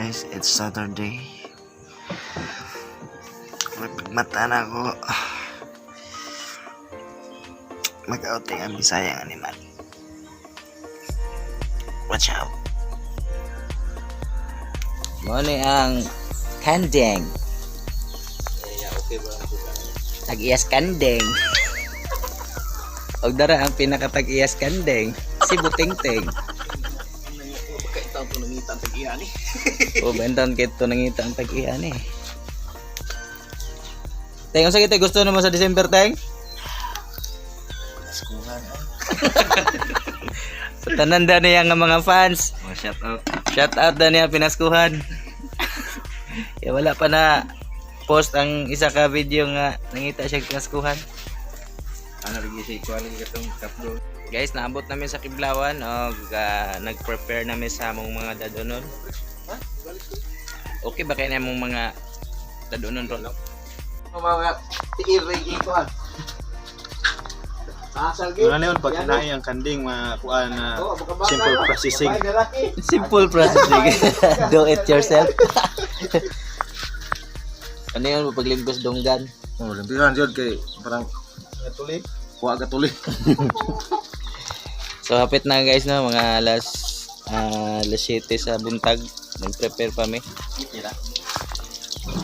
Guys, it's Saturday. May pagmata na ako. Mag-outing ang Bisayang Animal. Watch out. Mao ni ang kandeng. Tag-iyas kandeng. Og dara ang pinakatag-iyas kandeng, si Butingting. Pagkaitaon ko nangita ang tag-iya ni. O bentan kay to nangita ang tag-iya ni. Teng, unsa kitay gusto nimo sa December, Teng? Naskuhan eh. Sa tanan da niya nga mga fans. Oh, shout out. Shout out da niya pinaskuhan. Kaya wala pa na post ang isa ka video nga nangita siya pinaskuhan. Ano rin siya ikuha lagi katong kaplo. Guys, naabot namin sa Kiblawan og nag-prepare namin sa among mga dadonon. Okay ba kay na among mga dadonon ron? Mga tiir rin ikuha. Wala na yun, pag kinain ang kanding, mga kuan na simple processing. Simple processing. Do it yourself. Ano yun, paglimpos dunggan? Oh, limpihan jud kay parang Tuli. kuha ka tuli. So hapit na guys no, mga alas 7 sa buntag. Nag-prepare pa mi.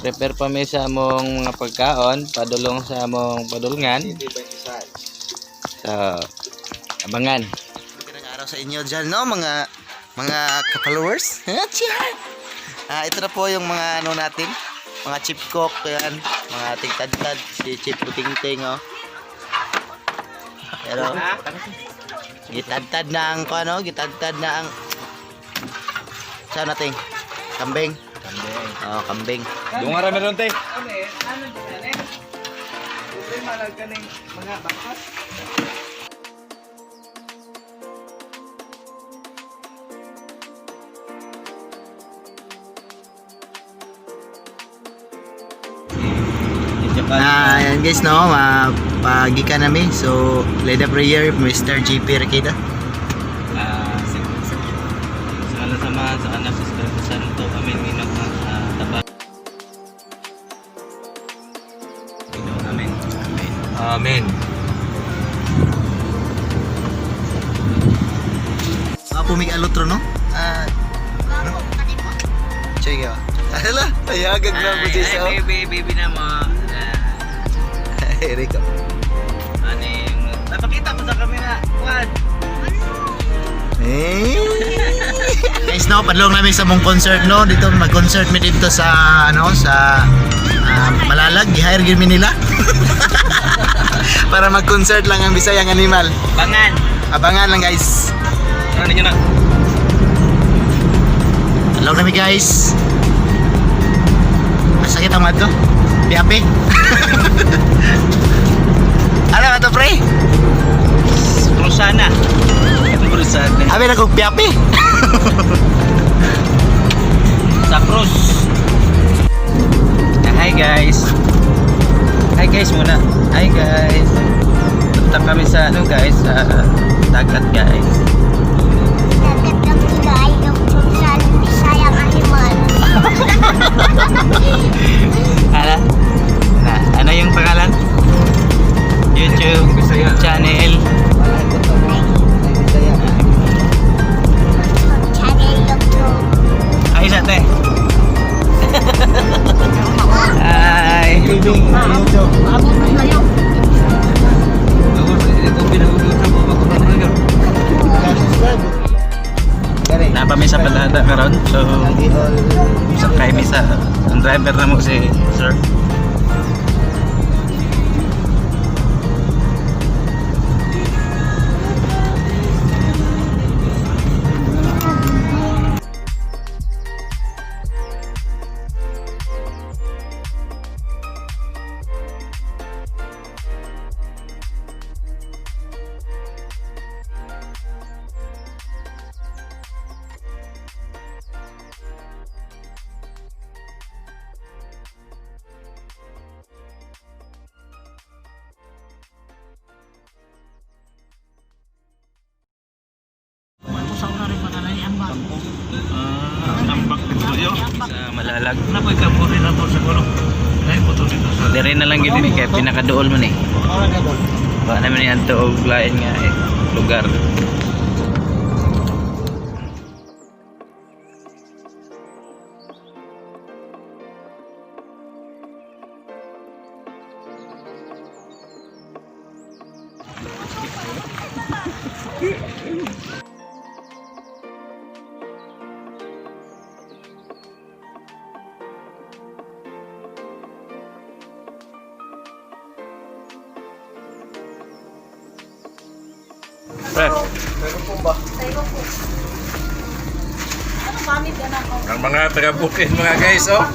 Prepare pa mi sa among mga pagkaon, padulong sa among padulngan. So, abangan. Magandang araw sa inyo dyan, no? Mga ka-followers. Ah, ito na po yung mga ano natin. Mga chip cook, yan. Mga tigtadtad. Si Chip Putingting, oh. Pero, gitadtad na ang, ano, gitadtad na ang, saan natin? Kambing. Kambing. Oh, kambing. Dunga ra meron te. Ah, ayan guys, no, mapagika nami. So, lead a prayer, Mr. JP Requeda. Ah, sa ngalan sa Ama, sa Anak, sa Espiritu Santo. Amen. Minok ang tapat. Amen. Amen. Mga pumig-alotro, no? Ah, no? Sige ba? Hala, ayagag na po siya. Ay, baby, baby na mo. Rico. Ano yung... Napakita ko sa camera. What? Eh. Guys, no, padlong namin sa mong concert, no. Dito mag-concert mi dito sa ano sa Malalag, gi-hire gyud mi nila. Para mag-concert lang ang Bisayang Animal. Bangan. Abangan lang, guys. Ano nyo na? Padlong namin, guys. Masakit ang madto. Piapi. Ano ba to, pre? Cruzana. Cruzana. Abi na kong piapi. Sa Cruz. Hi guys. Hi guys muna. Hi guys. Punta kami sa ano guys, sa dagat guys. Dagat ang kinain ng sa Bisayang Animal. Ano? Na, ano yung pangalan? YouTube channel. Channel YouTube. Ay, isa te. Hi. Napami sa palada karon. So, sakay mi sa ang driver na mo si sir. Sa Malalag. Dire na lang gid ni kay pinakaduol man eh. Wa naman ni adto og lain nga eh, lugar. Pre. Ang mga taga-bukid, mga guys, oh.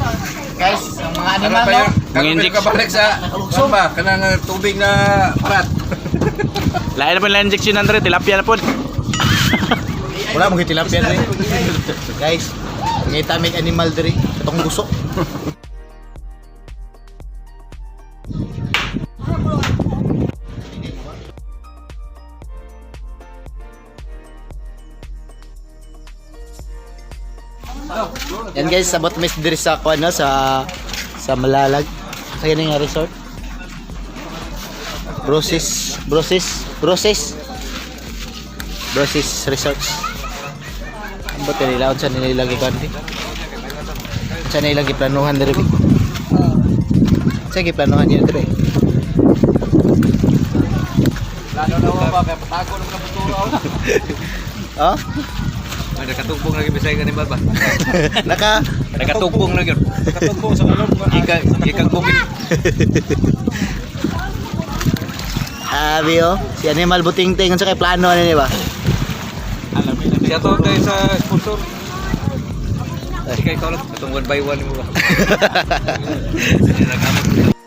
Guys, ang mga Ano animal pa no. yun? Karon Mga kabalik sa ano ba? Kanang tubig na parat. Lain na po yung injection Andre, tilapia na po. Wala mo tilapia diri. Guys, ngita may animal diri. Katong guso. Yan guys, sabot mis diri sa kuan no, sa Malalag. Sa kini nga resort. Brosis, Brosis, Brosis. Brosis Resorts. Ambot nila unsa nila gikuan di. Unsa nila giplanuhan diri bi. Unsa giplanuhan niya diri? Plano na mo ba kay patago na mga buturo. Oh? May nakatugpong lagi bisay ganin ba? Naka Nakatugpong lagi. Nakatugpong sa kalong. Ika bukid. Abi oh, si Animal Butingting unsa kay plano ani ba? Siya to kay sa sponsor. Sige ikaw lang katong one by one mo ba.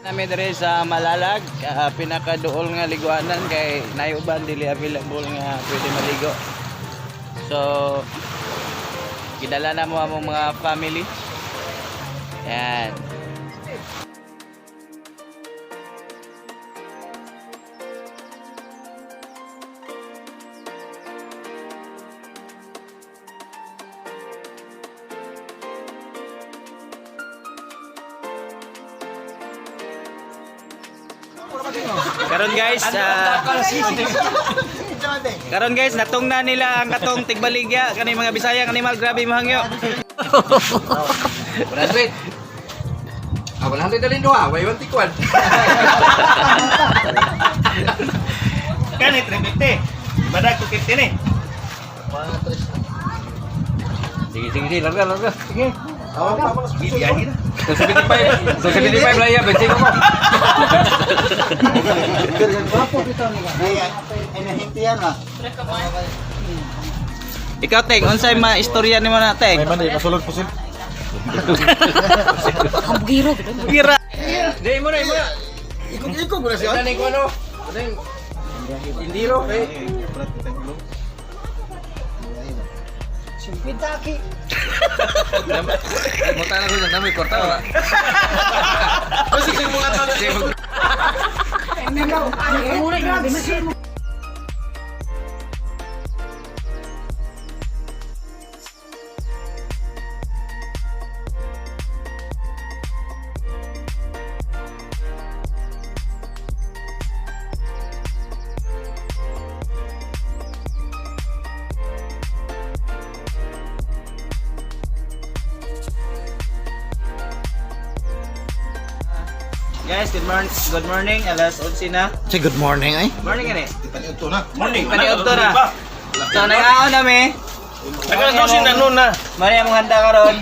Nami diri sa Malalag, pinakaduol nga liguanan kay nayuban dili available nga pwede maligo. So gidala na mo among mga family. Yan. Karon guys, karon guys, natong na nila ang katong tigbaligya kani mga Bisaya animal, grabe mahangyo. 100. Ah, 100 na rin duha, way one tikwan. Kani 350. Badag 250 ni. Sige, sige, sige, larga, larga. Sige. 275, 275 lang yan, bensin ko. Ay, ay nahinti yan ah. Ikaw Teng, unsay ma istorya nimo na Teng? May man masulod pusil. Gira. Hindi mo na, mo na. Ikog-ikog mo na siya. Ano ko ano? Ano Indiro, eh. Muta na ko dyan, dami, kwarta wala. Guys, good morning. Good morning. Alas 11 na. Say good morning ay. Morning ani. Paniudto na. Morning. Paniudto na. So nag-aon nami. Alas 12 na noon na. Mari among handa karon.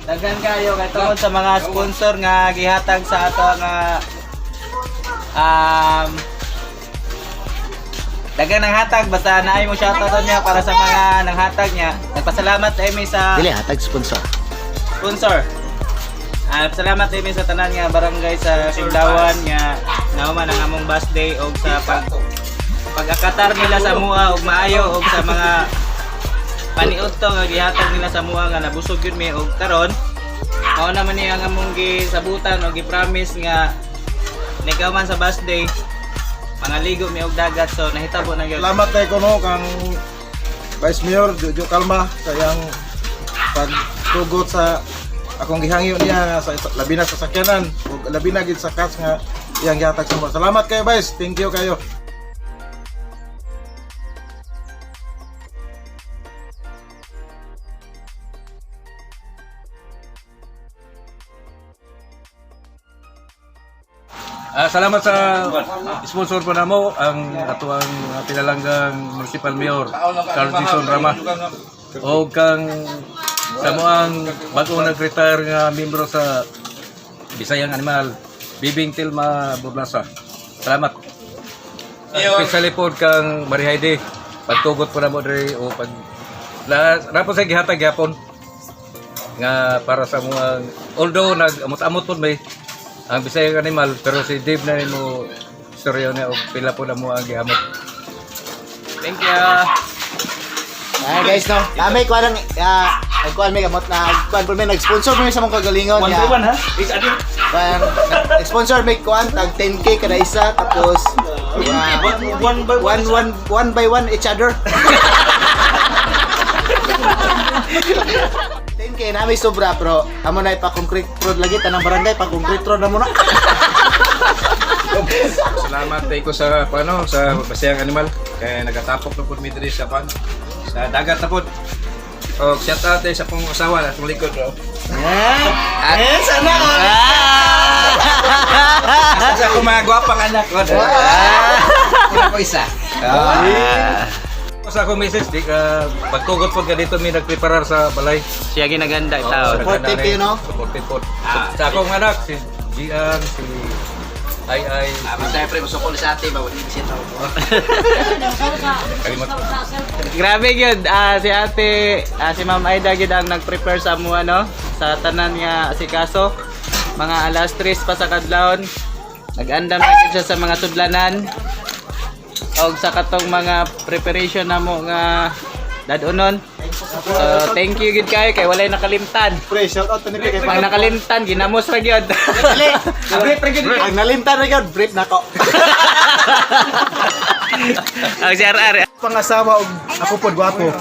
Daghan kayo kay tungod sa mga sponsor nga gihatag sa ato nga daghan ng hatag basta naay mo shoutout niya para sa mga nanghatag niya. Nagpasalamat mi sa Dili hatag sponsor. Sponsor. Ah, salamat din sa tanan nga barangay sa Sindawan nga nauman ang among bus day og sa pag-akatar nila sa mua og maayo og sa mga paniudto nga gihatag nila sa mua nga nabusog yun mi og karon mao naman ni ang among gisabutan og gi-promise nga nikaw man sa bus day mga ligo mi og dagat, so nahitabo na gyud. Salamat kay kuno kang Vice Mayor Jojo Kalma sa iyang pag pagtugot sa akong gihangyo niya nga sa labi na sa sakyanan ug labi na gid sa cash nga iyang gihatag sa mo. Salamat kayo, guys. Thank you kayo. Salamat sa sponsor po namo ang atuang pinalanggang Municipal Mayor Carl Jason Rama o kang sa moang bago nag-retire nga membro sa Bisayang Animal, Bibing Tilma Burlasa. Salamat. Especially po kang Marihaide, pagtugot po namo diri o pag la rapos sa gihatag gyapon nga para sa mga, although nag-amot-amot po may ang Bisayang Animal, pero si Dave na nimo istorya niya og pila po na mo ang gihamot. Thank you. Ay guys, no. Kami kuan ang kuan may gamot na kuan po may nag-sponsor may sa mong kagalingon. One by one ha? Is adi. Kuan nag-sponsor may kuan tag 10K kada isa, tapos One by one one one by one each other. 10K na may sobra, pero amo na ipa concrete road lagi tanang barangay pa concrete road na mo na. Salamat tayo ko sa ano sa Bisayang Animal kay nagatapok na pud mi diri sa pan sa dagat na pud. Og shout out tayo sa akong asawa na akong likod bro. Eh, sana all. Sa akong mga gwapang anak ko. Wala ko isa. Sa akong message di ka pagtugot pod ka dito mi nagpreparar sa balay. Siya ginaganda itaw. Supportive kayo, no? Supportive pod. Sa akong anak si Gian, si Ay Ay, Basta pre, masukol sa ate, bawal hindi siya tao. kalimot. Grabe gyud, si ate, si Ma'am Aida gyud ang nag-prepare sa amo ano, sa tanan nga asikaso. Mga alas 3 pa sa kadlawon. Nag-andam na gyud siya sa mga sudlanan. Og sa katong mga preparation namo nga dadunon. So, thank you gyud kayo kay walay nakalimtan. Pre, shout out ni kay Pag nakalimtan ginamos ra gyud. Dali. Ang nalimtan na gyud, brief nako. Ang si RR. Pangasawa og ako pod gwapo.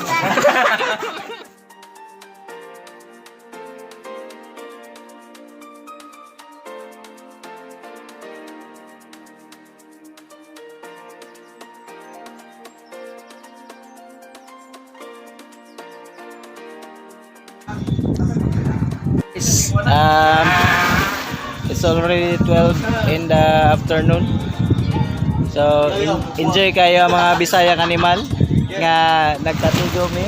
It's already 12 in the afternoon. So, enjoy kayo mga Bisayang Animal nga nagkatugo mi.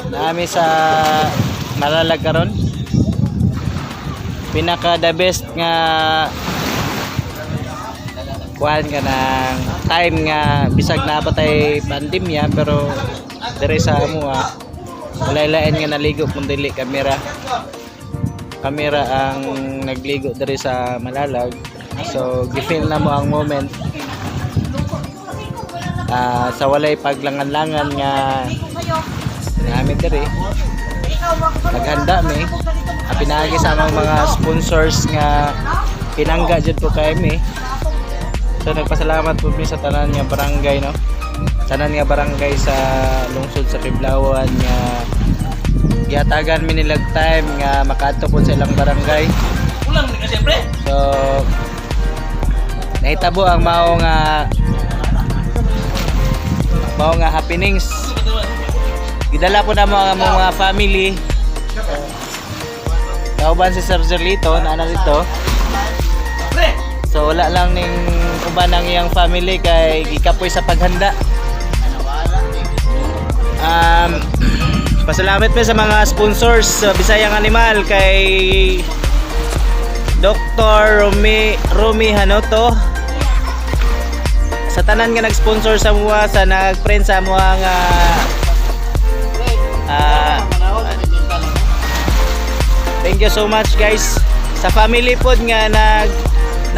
Naami sa Malalag karon. Pinaka the best nga kuan ka ng time nga bisag na pa tay pandemya, pero dire sa amo wala lain nga naligo kung dili kamera kamera ang nagligo diri sa Malalag. So gi-feel na mo ang moment sa walay paglangan-langan nga namin diri. Naghanda mi. Pinaagi sa among mga sponsors nga pinangga jud po kay mi. So nagpasalamat po mi sa tanan nga barangay, no. Tanan nga barangay sa lungsod sa Kiblawan nga gihatagan mi nilag time nga makaadto po sa ilang barangay. So nahitabo ang mao nga happenings. Gidala po namo ang among mga family. Kauban si Sir Zerlito, naana dito. So wala lang ning uban ang iyang family kay gikapoy sa paghanda. Pasalamat mi sa mga sponsors sa Bisayang Animal kay Dr. Rumi Hanoto. Sa tanan nga nag-sponsor sa mua, sa nag-print sa mua nga thank you so much, guys. Sa family pod nga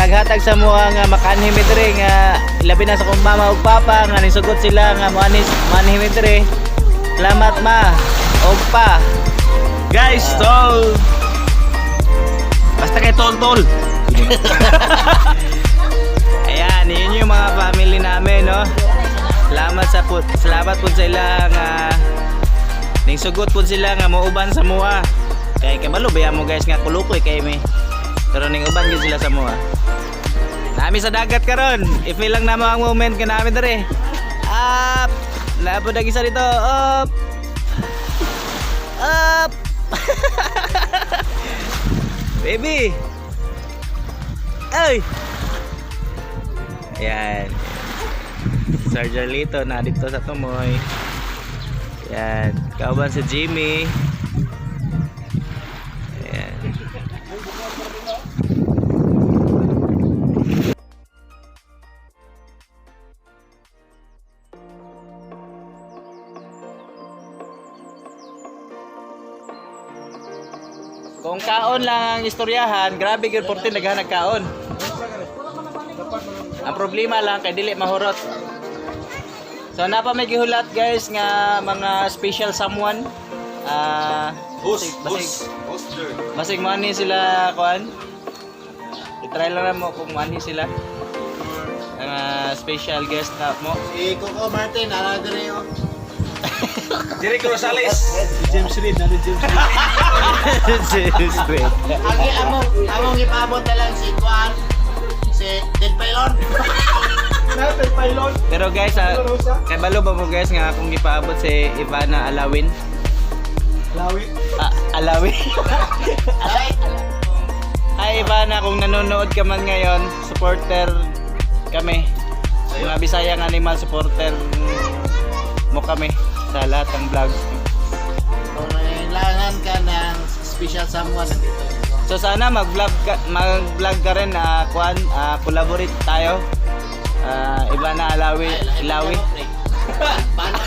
naghatag sa mua nga makaanhi mi diri, nga labi na sa kong mama ug papa nga nisugot sila nga moanhi moanhi mi diri. Salamat, ma ug pa. Guys, tol. Basta kay tol tol. Ayan, yun yung mga family namin, no? Salamat po sa ilang Ning sugot pud sila nga mouban sa mua. Kay kabalo ba mo guys nga kulukoy kay mi. Pero ning uban gyud sila sa mua. Nami sa dagat karon. I-feel lang namo ang moment ka nami dere. Up! Lapo na isa dito. Up! Up! Baby! Ay! Ayan. Sir Jarlito na dito sa Tumoy. Ayan. Kauban si Jimmy. Ayan. Kung kaon lang ang istoryahan, grabe gyud 14 naghanag kaon. Ang problema lang kay dili mahurot. So napa may gihulat guys nga mga special someone. Ah, Host, basig, host, host, basig money sila kuan. I-try lang na mo kung money sila. Ang special guest na mo. Si Coco Martin, ara diri oh. Jericho Rosales. James Reid. Ang among among ipaabot na lang si Kuan, si Ted Pailon. Pero guys, kay balo ba mo guys nga akong gipaabot si Ivana Alawin? Alawin? Ah, Alawin. Hi Ivana, kung nanonood ka man ngayon, supporter kami. Mga Bisayang Animal supporter mo kami sa lahat ng vlogs. Kung nangailangan ka ng special someone nandito. So sana mag-vlog ka rin na kuan, collaborate tayo. Ivana Alawi, Ilawi. Paano?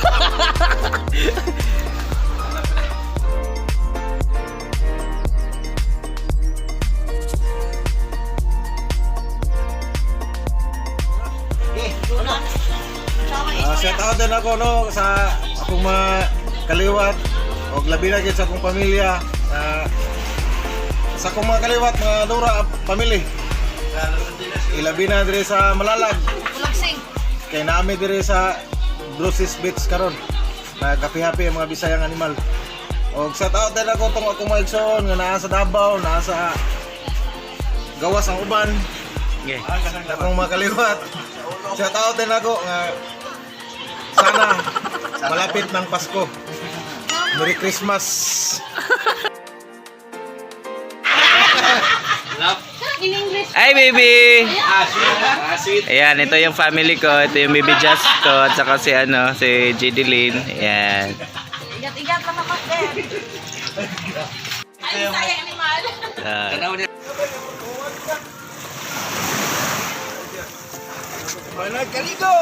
Shout out din ako no sa akong mga kaliwat og labi na gid sa akong pamilya. Sa akong mga kaliwat mga Dura family. Ilabi na diri sa Malalag. Kay nami diri sa Bruce's Beach karon. Naghappy-happy ang mga Bisayang animal. Og shout out din ako tong akong mga igsoon nga naa sa Davao, naa sa gawas ang uban. Okay. Akong mga kaliwat. Shout out din ako nga sana malapit ng Pasko. Merry Christmas. Hi baby! Ayan, ito yung family ko. Ito yung baby Just ko at saka si ano, si Jidelyn. Ayan. Ingat-ingat lang ako din. Ay, sayang animal. Nagkaligo!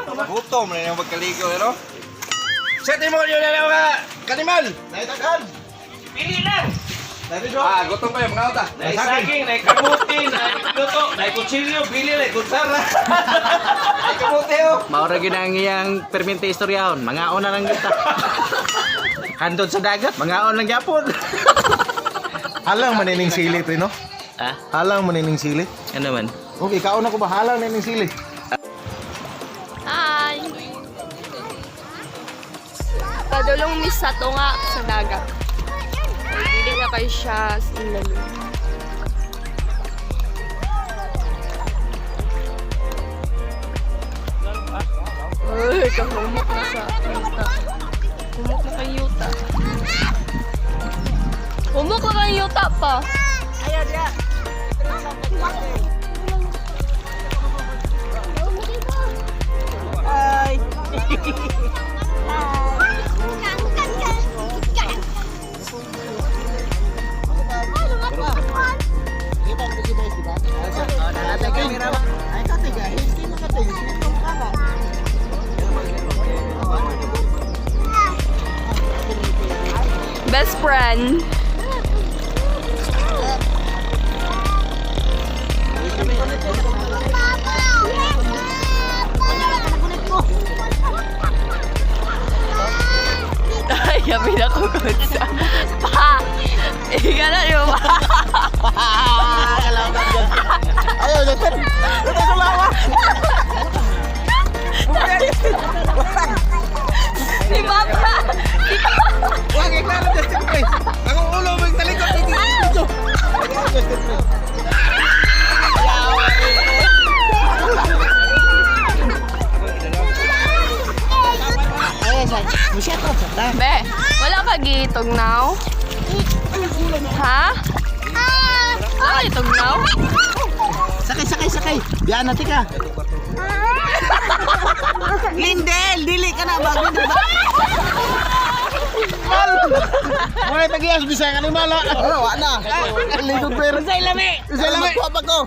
Gutom na yung magkaligo, ano? Set mo yun na mga kanimal! Naitakan. Pili lang! Ah, gutom kayo mga uta. Nay saging, nay kamuti, nay luto, nay kutsilyo, pili, nay kutsara. Ay, kamote oh! Maura gyud ang iyang permente istoryahon. Mangaon na lang kita. Handod sa dagat, mangaon lang gyapon. Halang manining sili pre no? Ah, Halang manining sili. ano man? Okay, kaon ako ba halang manining sili. Hi! Padulong mi sa tunga sa dagat. Hindi na kayo siya sa ilalim. Uy, kahumok na sa yuta. Humok na kay yuta. Humok na kay yuta pa. Best friend. Ay, gabi na ko sa pa. Ika na yung pa. Ayaw, doktor. Doktor, sulawa. Di Tugnaw? Ha? Wala tugnaw? Sakay, sakay, sakay. Biyan natin ka. Lindel, dili ka na ba? Lindel ba? Wala tagiyas bisaya ka ni mala. Wala, wala na. Ligog pero. Usay lami. Usay lami. Magkuha pa ko.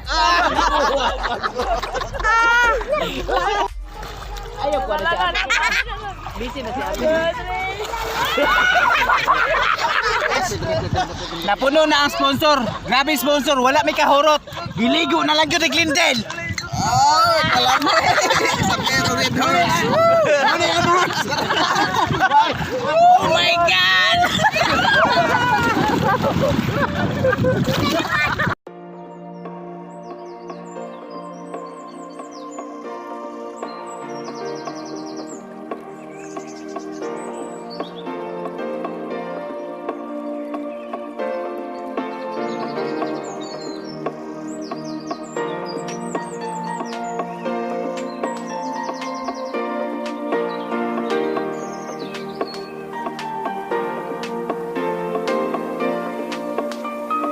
Napuno na ang sponsor. Grabe sponsor, wala may kahurot. Giligo na lang yun ni Glendale. Oh, kalami. Sa pero red horse. Ano yung horse? Oh my God!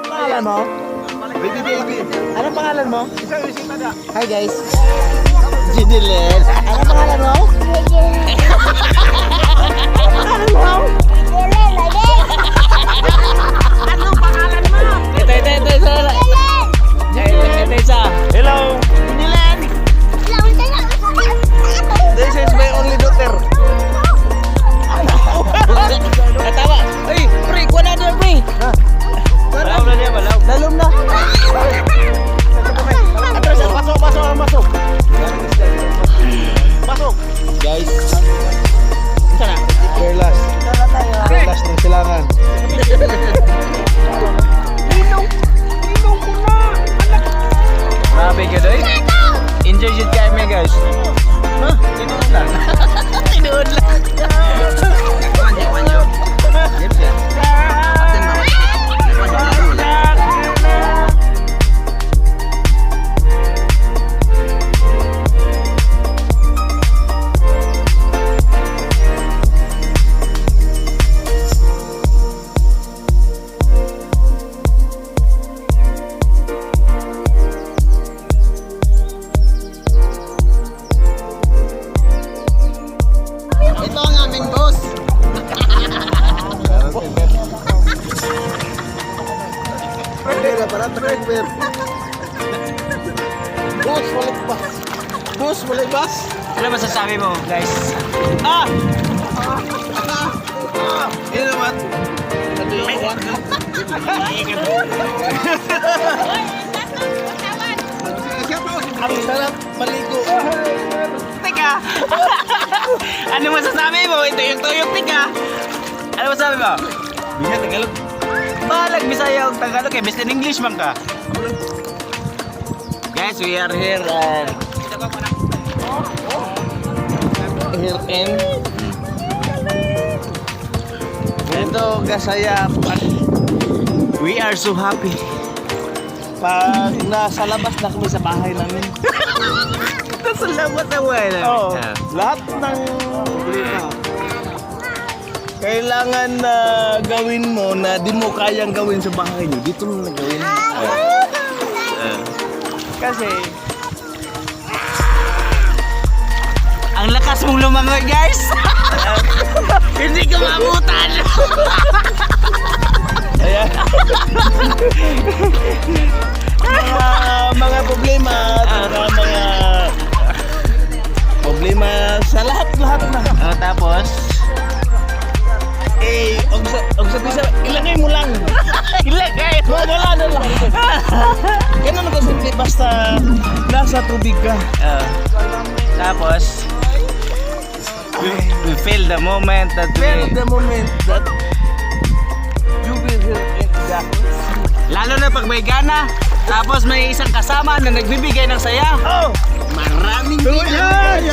Pangalan mo? Baby baby. Anong pangalan mo? Hi guys. Jidilin. Anong pangalan mo? Pangalan mo? Ito, ito, ito, ito. Ito, ito, isa. Hello. Jidilin. This is my only daughter. Katawa. Ay, pre, kuha na doon, pre. Balaw na niya, balaw. Lalom na. Pasok, pasok, pasok. Pasok. Guys. Isa na. Perlas. Perlas ng silangan. Grabe ka doy. Enjoy jud kami, guys. Huh? Tinuod lang. Tinuod lang. Ito ang aming boss. Pera para driver. Bus, wala bus. Bus, wala bus. Ano masasabi mo, guys? Ah! Yan naman. Ang sarap maligo. Teka! Ano masasabi mo? Ito yung tuyok, tika. Ano masasabi mo? Bisaya Tagalog. Balag Bisaya og Tagalog eh. Basta in English man ka. Guys, we are here and Here in. Ito kasaya pag, we are so happy. pag nasa labas na kami sa bahay namin. Nasa labas na wala. Oo. Lahat ng problema kailangan na gawin mo na di mo kayang gawin sa bahay niyo, dito mo na gawin. Kasi Ang lakas mong lumangoy, guys! Hindi ko maabutan! Ayan. Mga mga problema, tsaka mga problema sa lahat-lahat na. Oh, tapos, Eh, og sa bisa, ilagay mo lang. Ilagay! Wala na lang. Ganun ako simple, basta nasa tubig ka. Oh. Tapos, we feel the moment that Feel we... the moment that you will hear in the Lalo na pag may gana, tapos may isang kasama na nagbibigay ng saya. Oh! Maraming Yan!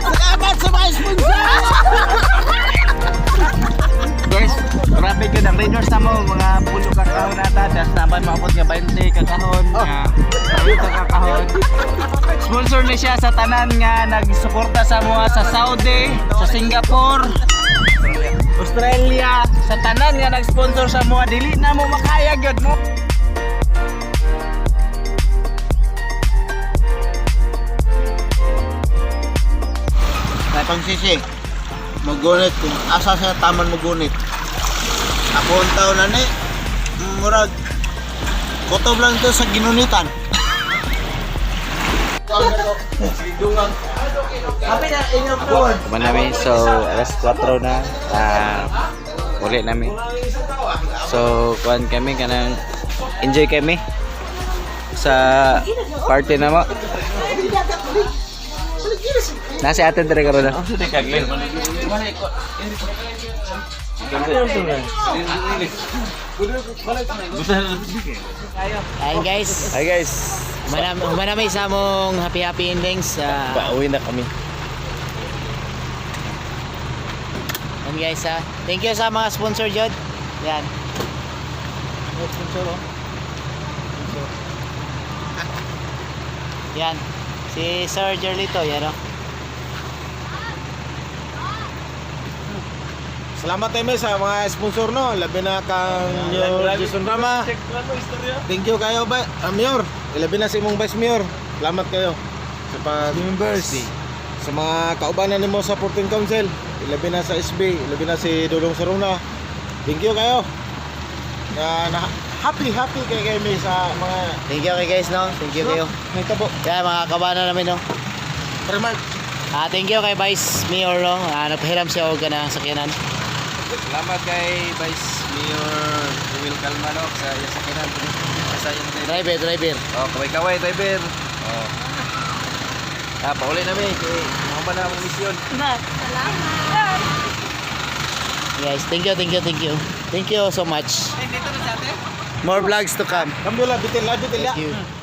Salamat sa mga sponsor! Guys, grabe ka ng Raiders na mo, mga pulo ka kahon nata, das naman maabot nga 20 ka kahon, nga 30 ka kahon. Sponsor ni siya sa tanan nga nagsuporta sa mga sa Saudi, sa Singapore. Australia, sa tanan nga nag-sponsor sa mga, dili na mo makaya gyud mo. Pangsisi. Magunit kung asa siya taman magunit. Ako ang tao na ni murag kutob lang to sa ginunitan. Kuman namin, so alas 4 na. Uli namin. So, kuan kami kanang enjoy kami sa party na mo. Nasa atin talaga karon na. Ayun guys, Hi guys, manami sa among happy happy endings. Pauwi na kami. Yan guys ha. Thank you sa mga sponsor jud. Yan. Oh, sponsor oh. Sponsor. Yan. Si Sir Jerlito, yan oh. Salamat Eme sa mga sponsor no. Labi na kang Mayor Jason Rama. Thank you kayo ba, Mayor. Ilabi na sa imong Vice Mayor. Salamat kayo sa pag Members. Sa mga kaubanan nimo sa 14 Council. Ilabi na sa SB, ilabi na si Dudong Saruna. Thank you kayo. Na happy happy kay kay mi sa mga Thank you kay guys no. Thank you kayo. nagtabo. Yan mga kabana namin no. Remark. Thank you kay Vice Mayor no. Nagpahiram siya og kanang sakyanan. Salamat kay Vice Mayor Will Calmano sa iyang sakinan. Sa iyang Driver, driver. Oh, kaway-kaway driver. Oh. Pauli namin kay mga na ang misyon. Salamat. Guys, thank you, thank you, thank you. Thank you so much. More vlogs to come. Kambyo la bitin la bitin la. Thank you.